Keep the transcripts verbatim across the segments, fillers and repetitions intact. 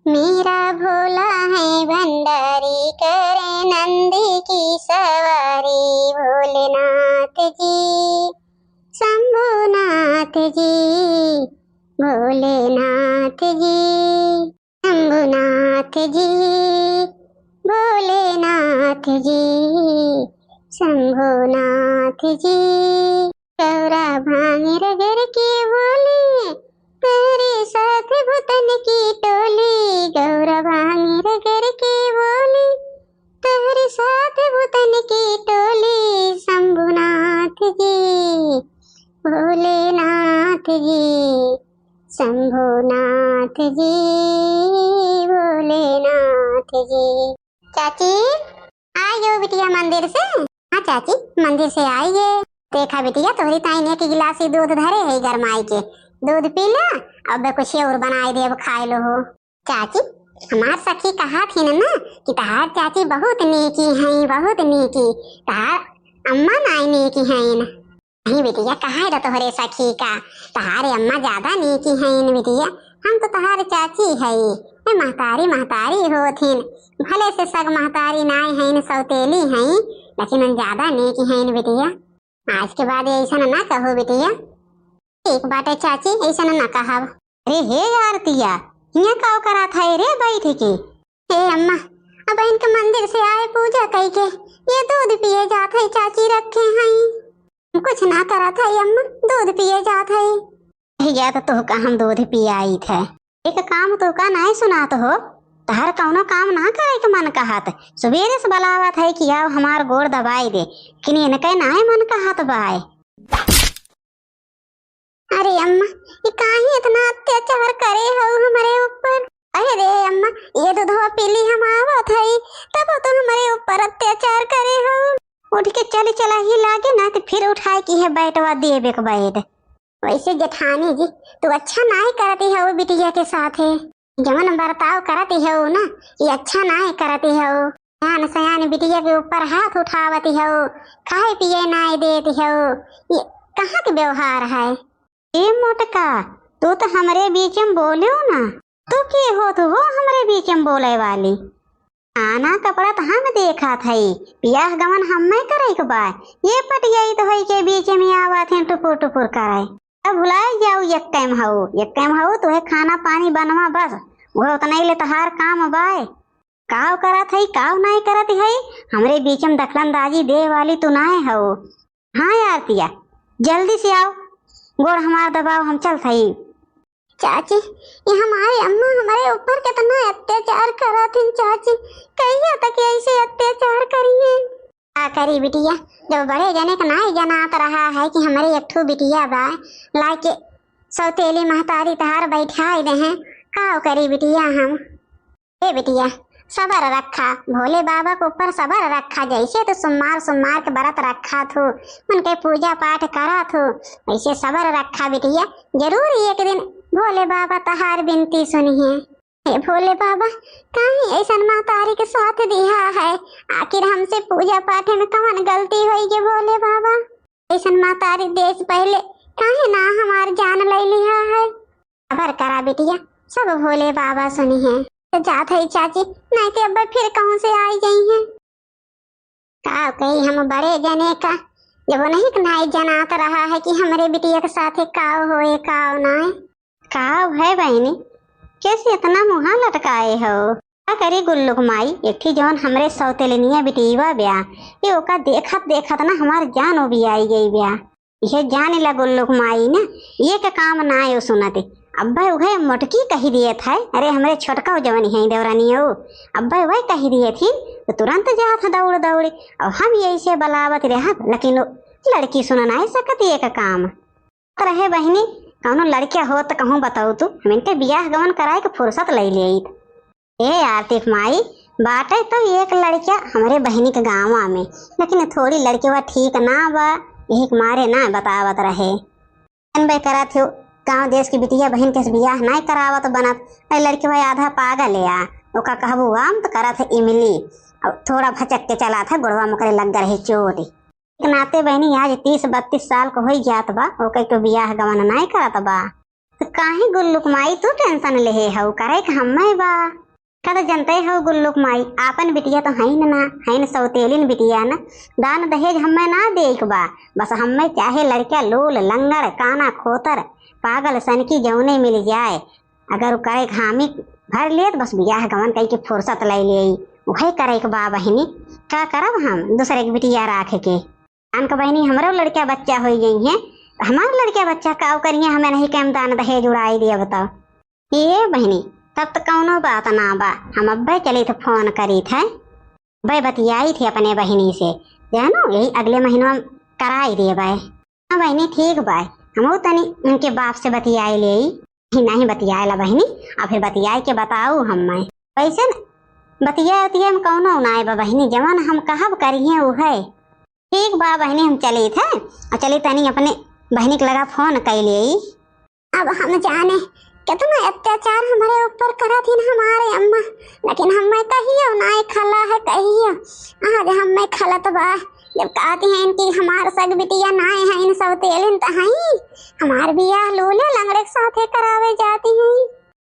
मेरा भोला है भंडारी, करे नंदी की सवारी। भोलेनाथ जी, शंभुनाथ जी, भोलेनाथ जी, शंभुनाथ जी, भोलेनाथ जी, शंभुनाथ जी। गौरा भांग रगड़ के बोली, तेरे साथ भूतन की टोली। गौरा भांग रगड़ के बोली, तेरे साथ भूतन की टोली। शंभुनाथ जी, भोलेनाथ जी, शंभुनाथ जी, भोलेनाथ जी। चाची, आइ गयो बिटिया मंदिर से? हाँ चाची, मंदिर से आइ गए। देखा बिटिया, तोहरी ताईं एक गिलास ही दूध धरे है गरमाई के, दूध पी ला, अब कुछ और बनाई देब, खाए लो हो। चाची, हमार सखी कहा थी ना कि तहार चाची बहुत नीकी हैं, बहुत नीकी। तहार अम्मा नाई नीकी हैं। नहीं बिटिया, कहा है तो तोहरे सखी का, तहारे अम्मा ज्यादा नीकी हैं बिटिया। हम तो तहार चाची है, ए महतारी महतारी होथिन, भले से सग महतारी नाई हैं, सौतेली हैं, लेकिन हम ज्यादा नीकी हैं बिटिया। आज के बाद ऐसा ना कहो बिटिया। ठीक बाटे चाची, ऐसा ना कहब। अरे हे आरतिया, हियाँ काव करत है रे बैठ के? हे अम्मा, अब इनके मंदिर से आए पूजा कई के, ये दूध पिए जात है चाची, रखे हैं। कुछ ना करत है अम्मा, दूध पिए जात है। यही जात तो का हम दूध पियाई थे। एक काम तो का नाय सुनात हो, तहर कौनो काम ना करे के मन कहत। सुबेरे से बलावत है कि आओ हमार गोड़ दबाई दे, लेकिन इनके नाय मन कहत बाय। अरे अम्मा, ये काहे इतना अत्याचार करे हो हमरे ऊपर? अरे रे अम्मा, ये दूधवा पीली हम आवत हई, तब तो हमरे ऊपर अत्याचार करे हो। उठ के चली चला ही लागे ना, तो फिर उठाए की है बैठवा देबे के बैठ। वैसे जेठानी जी, तू अच्छा नाय करती हो बिटिया के साथे। जवन बर्ताव करती हो ना, ये अच्छा नाय करती हो। सयान सयान बिटिया के ऊपर हाथ उठावती हो, खाए पिए नाय देती हो, ये कहाँ के व्यवहार है? ए मोटका, तू तो हमरे बीच में बोलियो ना, तू के होत हो हमरे बीच में बोले वाली? खाना कपड़ा तो हम देखत हई, बियाह गवन हम्मे करे के बा, ये पटियाई तो होई के बीच में आवत हैं टुपुर टुपुर करे। अब भुलाए जाऊ, एक टाइम हऊ, एक टाइम हऊ, तुहे खाना पानी बनवा बस, वो उतना ही ले तहार काम बाय। काव करत हई, काव नाय करत हई, हमरे बीच में दखलंदाजी दे वाली तू नाय हऊ। हाँ यार पिया, जल्दी से आओ, गोड़ हमार दबाओ, हम चलत हई। चाची, ये हमारी अम्मा हमारे ऊपर कितना अत्याचार करत हैं चाची, कहिया तक ऐसे अत्याचार करिए? का करी बिटिया, जब बड़े जने के नाय जनात रहा है कि हमरे एक ठो बिटिया बा, लाके सौतेली महतारी तहार बैठाई दे हैं, का करी बिटिया हम? ए बिटिया, सबर रखा, भोले बाबा के ऊपर सबर रखा। जैसे तू सोमवार सोमवार के व्रत रखा थू, उनके पूजा पाठ करा थू, वैसे सबर रखा बिटिया, जरूर एक दिन भोले बाबा तहार बिनती सुनिहे। हे भोले बाबा, काहे ऐसन महतारी के साथ दिहा है? आखिर हमसे पूजा पाठ में कवन गलती होई गे भोले बाबा? ऐसन महतारी देस पहले काहे ना हमार जान ले लिहा है? सबर करा बिटिया, सब भोले बाबा सुनिहे। तो जात है चाची, नाय ते अब्बे फिर कहूँ से आई जाई हैं। का कही हम बड़े जने का, जब उन्हीं के नाय जनात रहा है कि हमरे बिटिया के साथे काव होए, काव नाय। काव है बहिनी, कैसे इतना मुँहा लटकाए हो? का करी गुल्लुक माई, एक ठी जौन हमरे सौतेलनिया बिटिया ब्या, ये ओका देखत देखत ना हमार जान उबियाई गई ब्या। इहे जान ला गुल्लुक माई ना, एक काम नाय सुनत। अब्बे उहे मोटकी कही दिए थे, अरे हमरे छोटका जवन है देवरानी हो, अब्बे वह कही दिए थी, तो तुरंत जात दौड़ दौड़। अब हम यही से बलावत रहब, लेकिन वो लड़की सुन नाय सकत एक काम। रहे बहिनी, कौनो लड़किया हो तो कहूँ बताऊ तू, हम इनके बियाह गवन कराए के फुर्सत ले लेइत। ए आतिफ माई, बाटे तो एक लड़किया हमरे बहिनी के गाँवा में, लेकिन थोड़ी लड़किया ठीक ना बा, यही के मारे ना बतावत रहे। अनबे करत हो, गाँव देश की बिटिया बहिन के बियाह नाय करावत बनत। ए लड़किया आधा पागल या, ओका कहबू आम तो करत है इमली, अब थोड़ा भचक के चला था, गोड़वा मुकरे लग रही चोट। एक नाते बहिनी आज तीस बत्तीस साल को होई जात बा, ओके तो बियाह गवन नाय करत बा। तो काहे गुल्लुक माई तू tension लेहे हऊ, करे क हम्मे बा। का त जनते हऊ गुल्लुक माई, आपन बिटिया तो हईन ना, हईन सौतेलिन बिटिया ना। दान दहेज हम्मे ना देइक बा, बस हम्मे चाहे लड़का लोल, लंगड़, काना, खोतर, पागल, सनकी जौने मिल जाए, अगर उ करे क हामी भर लेत, बस बियाह गवन कई के फुर्सत लई लेई, उहे करे क बा बहिनी। का करब हम दूसरे क बिटिया राख के? आन क बहिनी, हमरो लड़का बच्चा होई जइहें, त हमार लड़का बच्चा काव करिहें, हमें नहीं के हम दान दहेज उड़ाई देब त। ए बहिनी, तब त कौनो बात ना बा, हम अब्बे चलित फोन करित है, अब्बे बतियाइत है अपने बहिनी से, जानो यही अगले महीनवा में कराई देबे। हाँ बहिनी, ठीक बा, हमहू तनी उनके बाप से बतियाई लेई। नहीं, नहीं बतियाए ला बहिनी, आ फिर बतियाए के बताऊ हम्मे। वैसे न, बतिया उतिया में कौनो नाय बा बहिनी, जवन हम कहब करिहें उहे। ठीक बा बहिनी, हम चलित है, आ चली तनी अपने बहिनी के लगा फोन कई लेई। अब हम जाने कितना अत्याचार हमरे ऊपर करत हिन हमारे अम्मा, लेकिन हम्मे कहियो नाय खला है, कहियो। आज हम्मे खलत बा, जब कहती हैं कि हमार सग बिटिया नाय है, इन सौतेलिन त हई, हमार बियाह लूले लंगड़े के साथे करावे जाती हैं।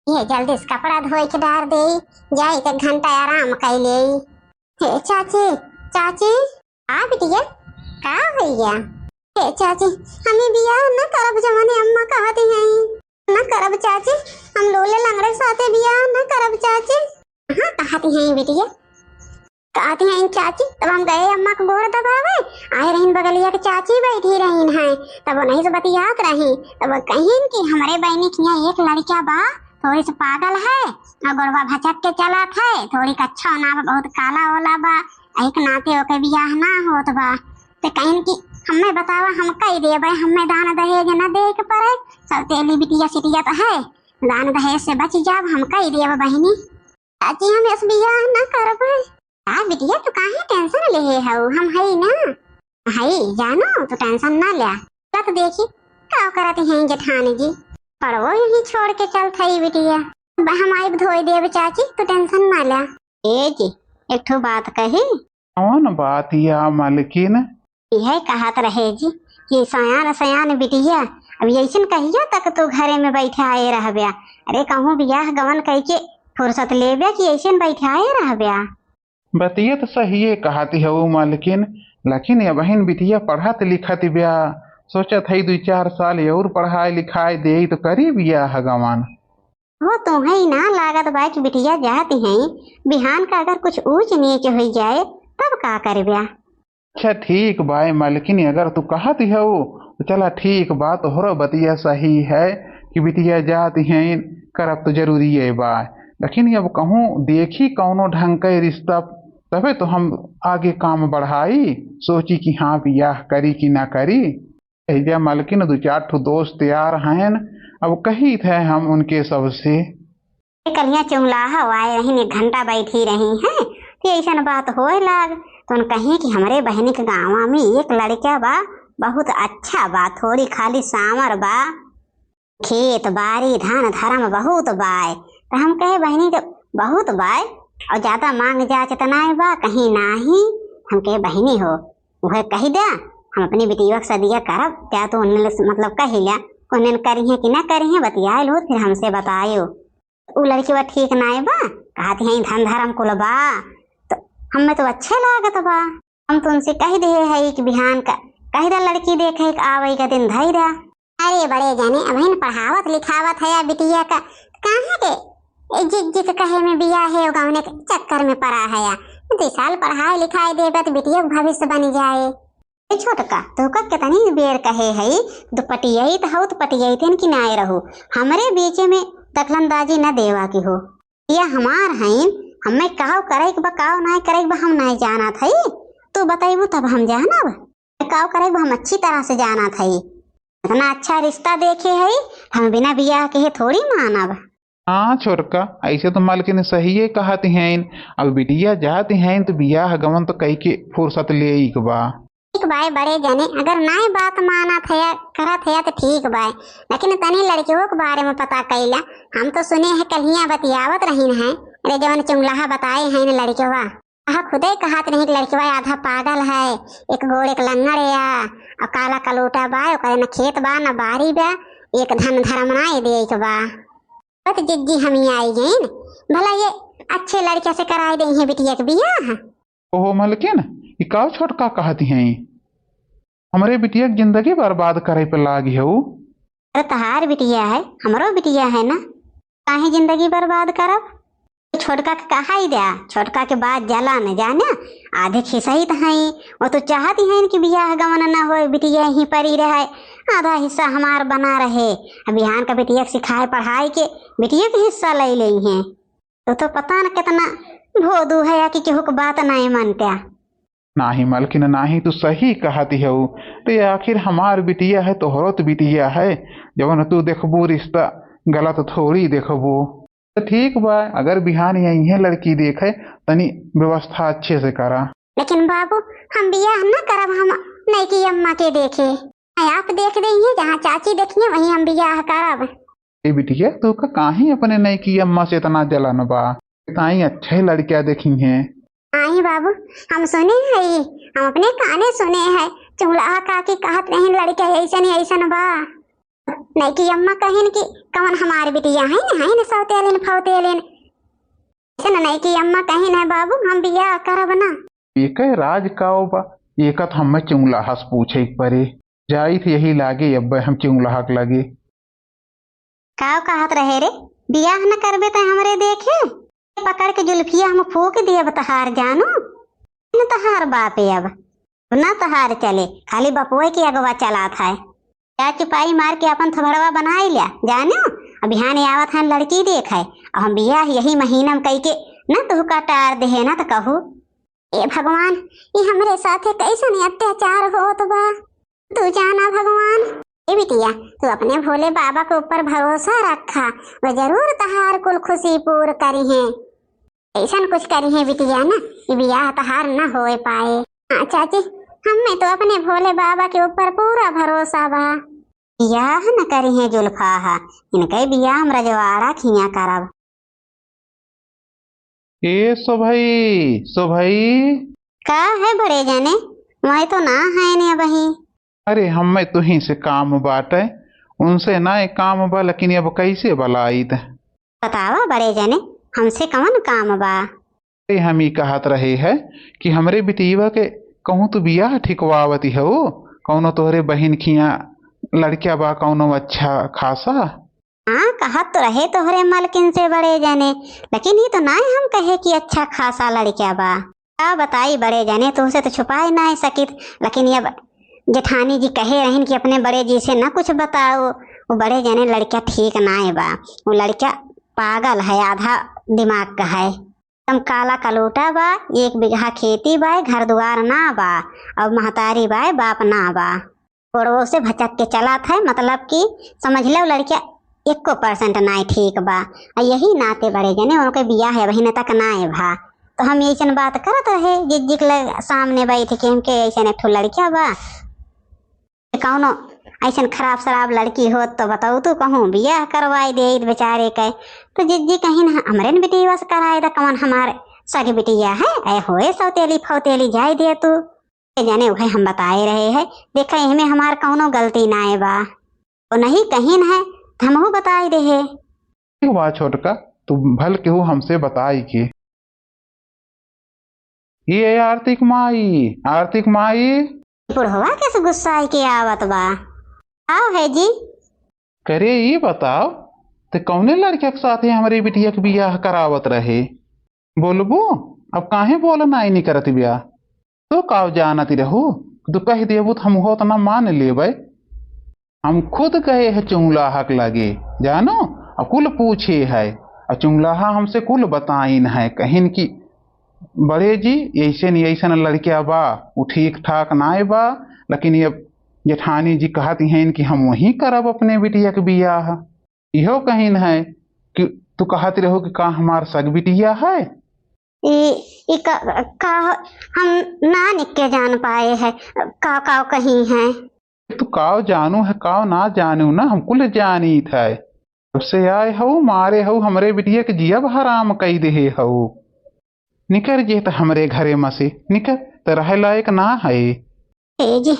ये जल्दी से कपड़ा धोई के डार दे, जाई एक घंटा आराम कर ले। हे चाची, चाची। का बिटिया, का भैया? हे चाची, हमें बियाह न करब, जवने अम्मा कहती हैं न करब चाची, हम लोले लंगड़े साथे बियाह न करब चाची। हाँ, कहती हैं बिटिया, कहती हैं चाची, तब हम गए अम्मा के गोड़ दबावे, आए रहीन बगलिया के चाची बैठी रहीन हैं, तब उन्हीं से बतियात रही, तब कहिन कि हमरे बहिनी के यहाँ एक लड़का बा, थोड़ी सी पागल है और गोड़वा भचक के चलत है, थोड़ी कच्छा ना बा, बहुत काला ओला बा, एक नाते ओके बियाह ना होत बा। ते कहिन कि हमें बतावा, हम कई देबे, हमें दान दहेज न दे के पड़े, सब तेली बिटिया सिटिया तो है, दान दहेज से बच जाब, हम कई देब बहिनी। चाची, हम इस बियाह न करबे। का बिटिया, तू काहे tension लेहे हऊ? हम हई ना। हई, जानो, तू tension ना ल्या। कत देखी, का करत हैं जेठानी जी? पड़वो यहीं छोड़ के चलत हई बिटिया। अब हम आइब धोई देब चाची, तू tension ना ल्या। ए जी, एक ठो बात कही। कौन बात या मलकिन? इहे कहत रहे जी कि सयान सयान बिटिया, अब यैसन कहिया तक तू घरे में बैठाए रहब्या? अरे कहूँ बियाह गवन कइके फुर्सत लेब्या कि यैसन बैठाए रहब्या? बतिया त सहिए कहती हऊ मलकिन, लेकिन अबहिन बिटिया पढ़त लिखत ब्या, सोचत हई दुई चार साल और पढ़ाई लिखाई देई तो करी बियाह गवन। हो तोहई ना लागत बा कि बिटिया जात हैं, बिहान का अगर कुछ ऊंच नीच होई जाए तब का करब्या? अच्छा ठीक बा ए मलकिन, अगर तू कहत हऊ तो चला ठीक बा, तोहरो बतिया सही है कि बिटिया जात हैं, करब तो जरूरी है बा, लेकिन अब कहूँ देखी कौनो ढंग के रिश्ता, तबे तो हम आगे काम बढ़ाई, सोची कि हाँ बियाह करी कि ना करी। एहिजा मलकिन दू चार ठो दोस्त यार हैं, अब कही थे हम उनके सबसे। कलिया चुंगलाहा आए रही, एक घंटा बैठी रही हैं, तो ऐसन बात होए लाग, तो उन कही कि हमरे बहिनी के गाँव में एक लड़का बा, बहुत अच्छा बा, थोड़ी खाली सांवर बा, खेत बारी धान धरम बहुत बाय। तो हम कहे बहिनी जब बहुत बाय और ज्यादा मांग जाच त नाय बा, कहीं नाही, हम कहे बहिनी हो, उहे कही द्या, हम अपनी बिटिया के सदिया करब, त्या तो उन्हें ले-, मतलब कही ल्या, उन्हें करी है कि ना करी है, बतियाए लो, फिर हमसे बतायो। उ लड़की बा ठीक नाय बा, कहती है धन धरम कुल बा, तो हमें तो अच्छे लागत बा। हम तो उनसे कही दे है कि बिहान का कही दा लड़की देखे के आवई का दिन धई दा। अरे बड़े जने, अबहिन पढ़ावत लिखावत है या बिटिया का, काहे के ए जिक जिक कहे में बियाहे गवने के चक्कर में पड़ा है या। दो साल पढ़ाई लिखाई देबे तो बिटिया के भविष्य बन जाए। ए छोटका, तोहका कितनी बेर कहे है, तू पटियाई त हऊ त पटियाई तेन की नाय रहू, हमरे बीचे में दखलंदाजी न देवा की हो। या हमार हईन, हम्मे काव करे के बा, काव नाय करे के बा, हम नाय जानत हई। तू बतइबू तब हम जानब। काव करे के बा, हम अच्छी तरह से जानत हई। इतना अच्छा रिश्ता देखे हई, हम बिना बियाह के थोड़ी मानब। हाँ छोटका, ऐसे तो मलकिन सहिए कहत हईन। अब बिटिया जात हईन तो बियाह गवन तो कई के फुर्सत लेई के बा। ठीक बाय बड़े जने, अगर नाय बात मानत है, करत है तो ठीक बाय, लेकिन तनी लड़कियों के बारे में पता कैला। हम तो सुने हैं कलियां बतियावत रहीन हैं, अरे जवन चुंगलाहा बताए हैं न लड़कियों, आहा खुदे कहत रही कि लड़कियों आधा पागल है, एक गोड़ एक लंगड़ या, और काला कलोटा बाय, ओकरे न खेत बा न बारी बा, एक धन धर्म नाई देइक बा। बत जिज्जी हम ही आई गइन, भला ये अच्छे लड़के से कराई देइहैं बिटिया के बियाह। ओहो मलकिन, ई का छोटका कहत हैं? हमरे बिटिया के जिंदगी बर्बाद करे पे लागी हऊ। अरे तहार बिटिया है, हमरो बिटिया है ना, काहे जिंदगी बर्बाद करब? छोटका के कहाई द्या, छोटका के बात जला न जाने, आधे खिसहित हैं। वो तो चाहत ही हैं कि बियाह गवन न होए, बिटिया ही परी रहे, आधा हिस्सा हमार बना रहे। अब बिहान का बिटिया के सिखाए पढ़ाई के बिटिया के हिस्सा ले लेइहैं। तो, तो पता न कितना भोदू है या कि केहू के बात नहीं मानत्या। नाही मलकिन, नाही, तू सही कहत हऊ। ते आखिर हमार बिटिया है, तोहरो तो बिटिया है। जवन तू देखबू रिश्ता, गलत थोड़ी देखबू। तो ठीक बा, अगर बिहान अइहैं लड़की देखे, तनी व्यवस्था अच्छे से करा। लेकिन बाबू, हम बियाह न करब, हम नईकी अम्मा के देखे। आप देख देइहैं, जहाँ चाची देखिहैं, वहीं हम बियाह करब। ए बिटिया, तोका काहे अपने नईकी अम्मा से इतना जलन बा? ताई अच्छे लड़किया देखिहैं। आई बाबू, हम सुने हई, हम अपने काने सुने हैं, चुंगलाहा काकी कहत रहिन, लड़किया अइसन अइसन बा। नईकी अम्मा कहिन कि कवन हमार बिटिया है, है न सौतेलिन फौतेलिन। अइसन नईकी अम्मा कहिन है बाबू, हम बियाह करब ना। एके राज काव बा, एका त हमें चुंगलाहा से पूछे के परे। जाइत यही लागे, अब हम चुंगलाहा के लगे। काव कहत रहे रे, बियाह न करबे त हमरे देखे? पकड़ के जुल्फिया हम फूंक दियब तहार जानू। न तहार बाप अब, न तहार चले, खाली बपुए के अगवा चलात है। जा चुपाई मार के अपन थोबड़वा बनाई ल्या, जानो? अब बिहाने आवत हन लड़की देखे, अब हम बियाह यही महीना में कई के न तोहका टार देहे, न त कहू। ए भगवान, ई हमरे साथे कैसन अत्याचार होत बा? तू जाना भगवान। ए बिटिया, तू अपने भोले बाबा के ऊपर भरोसा रखा, वो जरूर तहार कुल खुशी पूर करिहैं। ऐसन कुछ करिहैं बिटिया ना, ई बियाह तहार न होए पाए। हाँ चाची, हमें तो अपने भोले बाबा के ऊपर पूरा भरोसा बा। बियाह न करिहैं जुल्फाहा, इनके बियाह हम रजवाड़ा खिया करब। ए सोभई, सोभई। का है बड़े जाने? वही तो ना है ने अबही। अरे, हमें तुही से काम बाटे, उनसे ना एक काम बा, लेकिन अब कैसे बलाइत? बतावा बड़े जाने, हमसे कवन काम बा? अरे, हम ई कहत रहे है कि हमरे बिटिया के कहूँ तू बियाह ठिकवावती हो, कौनो तोहरे बहिन खिया लड़किया बा कौनो अच्छा खासा? हाँ, कहत तो रहे तोहरे मलकिन से बड़े जाने, लेकिन ई तो नाय हम कहे कि अच्छा खासा लड़किया बा। का बताई बड़े जाने, तोहसे तो छुपाए नाय सकित, लेकिन अब जेठानी जी कहे रहिन कि अपने बड़े जी से ना कुछ बताओ। वो बड़े जाने लड़किया ठीक नाय बा, वो लड़किया पागल है, आधा दिमाग का है। एकदम काला कलोटा बा, एक बीघा खेती बा, घर दुआर ना बा, और महतारी बा, बाप ना बा। गोड़वो से भचक के चलत है, मतलब कि समझ लो लड़किया एको percent नाय ठीक बा। आ यही नाते बड़े जने उनके बियाह अबहिन तक नाय भा। तो हम अइसन बात करत रहे जिज्जी के लग-, सामने बैठ के, हमके अइसन एक ठो लड़किया बा, कौनो अइसन खराब शराब लड़की होत तो बताऊ तू, कहूँ बियाह करवाई देइत बेचारे के। तो जिज्जी कहिन, "हमरे न बिटिया से कराए दा, कवन हमार सगी बिटिया है, ऐ होए सौतेली फौतेली, जाए दे तू।" ए जाने उहे हम बताए रहे है, देखा एहमे हमार कौनो गलती नाय बा। ओ नहीं कहिन है, त हमहू बताए देहे। ठीक बा छोटका, तू भल केहू हमसे बताई के। ये आरती के माई, आरती के माई। बुढ़वा कैसे गुस्साई के आवत बा? आओ है जी। करे ई बताओ, ते कौने लड़किया के साथे हमरे बिटिया के बियाह करावत रहे? बोलबू? अब काहे बोल नाई निकरत बिया? तो काव जानत रहू? तू कह देबू त हम होत ना मान लेबै। हम खुद गए है चुंगलाहा के लगे, जानो, आ कुल पूछे है, आ चुंगलाहा हमसे कुल बताइन है, कहिन कि बड़े जी, अइसन अइसन लड़किया बा, उ ठीक ठाक नाय बा, लेकिन ये जेठानी जी कहत हैं कि हम वही करब अपने बिटिया के बियाह। इहो कहिन है कि तू कहत रहो कि का हमार सग बिटिया है? ई, ई का, का हम ना निके जान पाए है, का, का कही है। तू काव जानू है, काव ना जानू ना, हम कुल जानीत है। जब से आए हऊ, मारे हऊ, हमरे बिटिया के जियब हराम कई देहे हऊ। निकर जे त हमरे घरे में से, निकर, त रहे लायक ना है। ए जी,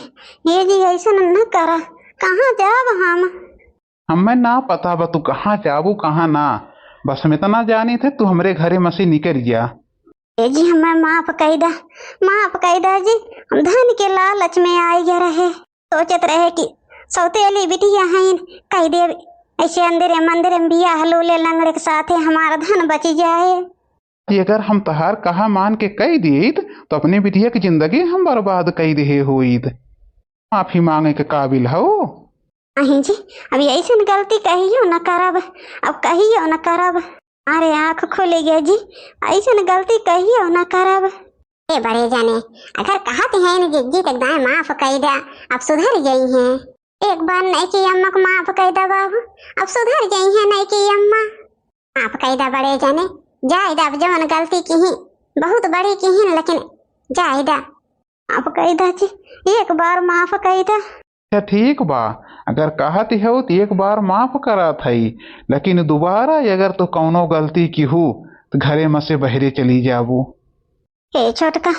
ए जी, अइसन न करा, कहाँ जाब हम? हमें ना पता बा तू कहाँ जाबू कहाँ ना, बस हम इतना जानी थे तू हमरे घरे में से निकल जा। ए जी, हमें माफ कई दा, माफ कई दा जी, हम धन के लालच में आई गए रहे, सोचत रहे कि सौतेली बिटिया हईन, कई देव ऐसे अंदरे मंदिर में बियाह लोले लंगड़े के साथे हमारा धन बची जाए। कि अगर हम तहार कहा मान के कई दीत तो अपने बिटिया की जिंदगी हम बर्बाद कई देहे होइत। माफी मांगे के काबिल हो। अहीं जी, अब ऐसन गलती कहियो न करब, अब कहियो न करब। अरे आँख खुल गया जी, ऐसन गलती कहियो न करब। ए बड़े जाने, अगर कहत हैं न जिज्जी तक दाएं माफ कई दा, अब सुधर गई हैं। एक बार नई की अम्मा को माफ कई दा बाबू, अब सुधर गई हैं नई की अम्मा। माफ कई दा बड़े जाने, जाए दा, अब जवन गलती की ही, बहुत बड़ी की ही, लेकिन जाए दा। माफ कई दा जी, एक बार माफ कई दा। अच्छा ठीक बा, अगर कहत हो तो एक बार माफ करत हई, लेकिन दोबारा अगर तो कौनो गलती की हो तो घरे में से बहरे चली जाबू। हे छोटका,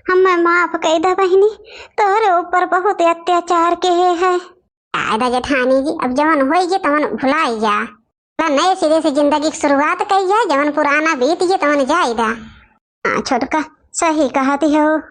हमें माफ कई दा बहिनी, तोहरे ऊपर बहुत अत्याचार के है। आयदा जेठानी जी, अब जवन होई गए तवन भुलाई जा, नए सिरे से जिंदगी की शुरुआत कई जाए, जवन पुराना बीत गए तवन जाए दा। हाँ छोटका, सही कहत हो।